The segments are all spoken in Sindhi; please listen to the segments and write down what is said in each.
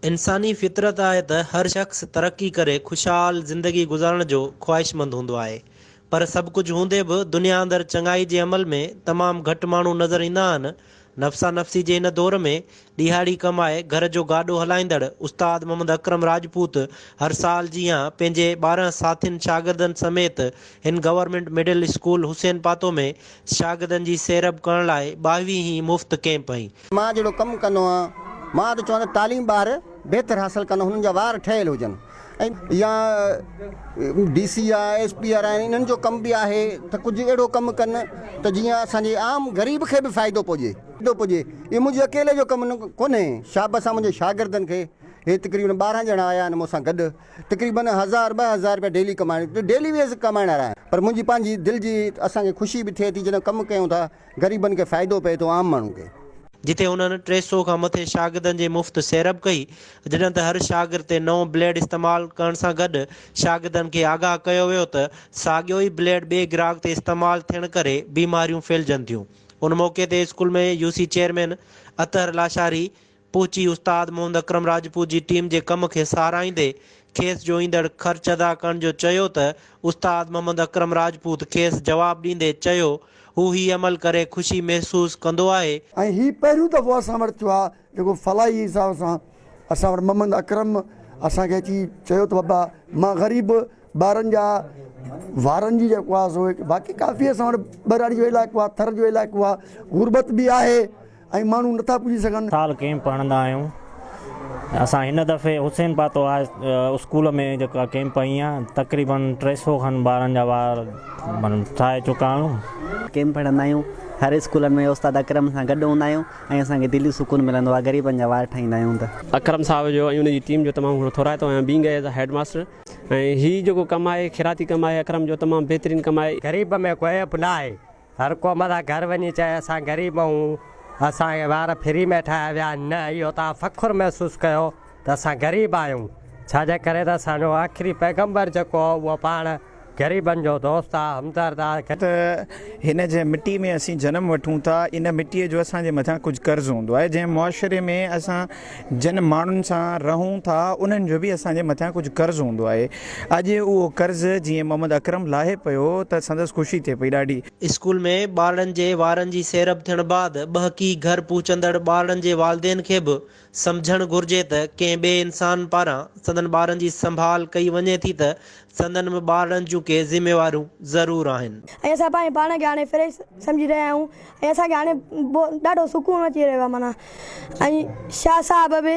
انساني فطرت آهي ته هر شخص ترقي ڪري خوشحال زندگي گذارڻ جو خواهشمند هوندو آهي پر سڀ ڪجهه هوندي به دنيا اندر چڱائي جي عمل ۾ تمام گهٽ ماڻهو نظر ايندا آهن. نفسا نفسي جي هن دور ۾ ڏيهاڙي ڪمائي گهر جو گاڏو هلائيندڙ استاد محمد اڪرم راجپوت هر سال جيان پنهنجي 12 ساٿين شاگردن سميت هن government middle school Hussain Patho ۾ شاگردن جي سيرب ڪرڻ لاء 22 هين مفت ڪئمپ هنئي. مان جهڙو ڪم ڪندو آهيان، مان ته چوان ته تعليم ٻار بهتر حاصل ڪن هنن جا وار ٺهيل هجن ۽ يا ڊي سي آ ايس پي آر آهن انهن جو ڪم به آهي ته ڪجهه اهڙو ڪم ڪن ته جيئن اسان جي عام غريب کي به فائدو پڄي فائدو پڄي اهو منهنجي اڪيلي جو ڪم ڪونهي شابس آ منهنجي شاگردن کي هي تقريبن 12 ڄڻا آيا آهن مون سان گڏ تقريبن هزار 2000 روپيا ڊيلي ڪمائڻ ڊيلي ويز ڪمائڻ وارا آهن پر منهنجي پنهنجي دل جي اسان کي خوشي به ٿئي ٿي جڏهن ڪم ڪيون ٿا غريبن کي فائدو پئي ٿو عام ماڻهو کي. جتي انهن 300 کان مٿي شاگردن جي مفت سيرب ڪئي، جڏهن ته هر شاگرد تي نئون بليڊ استعمال ڪرڻ سان گڏ شاگردن کي آگاهه ڪيو ويو ته ساڳيو ئي بليڊ ٻئي گراهڪ تي استعمال ٿيڻ ڪري بيماريون ڦهلجن ٿيون. ان موقعي تي school ۾ U C chairman Athar Lashari پهچي استاد محمد اڪرم راجپوت جي ٽيم جي ڪم کي ساراهيندي کيس جو ايندڙ خرچ ادا ڪرڻ جو چيو ته استاد محمد اڪرم راجپوت کيس جواب ڏيندي چيو هو هي عمل ڪري خوشي محسوس ڪندو آهي. ۽ هي پهريون دفعو اسان وٽ ٿيو آهي جيڪو فلاحي حساب سان اسان وٽ محمد اڪرم اسان کي اچي چيو ته بابا مان غريب ٻارن جا وارن جي جيڪو آهي سو باقي ڪافي اسان وٽ ٻهراڙي جو علائقو آهي ٿر جو علائقو آهي غربت به آهي ۽ ماڻهو نٿا پڄي سگهن. سال ڪيمپ هڻندا آهيون اسان هن دفعي حسين پاتو هاء اسڪول ۾ جيڪا ڪيمپ هنئي آهي تقريبن 300 کن ٻارن جا وار ٺاهي چڪا آهيون. ڪيمپ هڻندا آهيون هر اسڪولن ۾ استاد اڪرم سان گڏ هوندا آهيون ۽ اسان کي دلي سڪون ملندو آهي غريبن جا وار ٺاهيندا آهيون ته. اڪرم صاحب جو ۽ ان جي ٽيم جو تمام گهڻو ٿورائتو آهيان being as a head master ۽ هي جيڪو ڪم آهي خيراتي ڪم آهي اڪرم جو تمام بهترين ڪم آهي. غريب ۾ ڪو عيب نه آهي هر ڪو مٿان گهر وڃي چئي اسان غريب آهيون اسان کي وار فري ۾ ٺاهيا ويا آهن نه اهو توهان فخر محسوس ڪيو ته اسان غريب آهيون ڇاجي ڪري ته اسان جو آخري پيغمبر جيڪو هو اهو پاڻ غريبن جو دوست آ همدرد آ. ته هن جنهن مٽي ۾ اسين جنم وٺون ٿا ان مٽيء جو اسان جي مٿان ڪجهه قرض هوندو آهي جنهن معاشري ۾ اسان جن ماڻهن سان رهون ٿا انهن جو به اسان جي مٿان ڪجهه قرض هوندو آهي. اڄ اهو قرض جيئن محمد اڪرم لاهي پيو ته سندس خوشي ٿئي پئي ڏاڍي. اسڪول ۾ ٻارڙن جي وارن جي سيرب ٿيڻ بعد ٻهڪي گهر پهچندڙ ٻارڙن جي والدين کي به سمجهڻ گهرجي ته ڪنهن ٻئي انسان پاران سندن ٻارن جي سنڀال ڪئي وڃي ٿي ته سندن به ٻارڙن جون ڪي ذميواريون ضرور آهن. ۽ اسان پنهنجي پاڻ کي هاڻي فريش سمجهي رهيا آهيون ۽ اسان کي هاڻي ڏاڍو سڪون اچي رهيو آهي معنيٰ ۽ شاهه صاحب به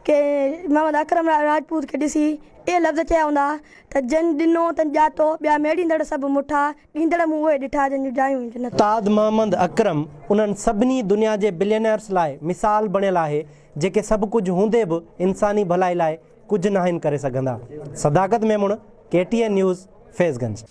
ڪي محمد اڪرم راجپوت کي ڏسي اهي لفظ چيا هوندا ته جن ڏنو تن ڄاتو، ٻيا ميڙيندڙ سڀ مٺا، ڏيندڙ مون اهي ڏٺا جن جون جايون جنت. استاد محمد اڪرم انهن سڀني دنيا جي بلينئرس لاء مثال بڻيل آهي جيڪي سڀ ڪجهه هوندي به انساني ڀلائي لاء ڪجهه ناهن ڪري سگهندا. Sadaqat Memon, K T N news, Faiz Ganj.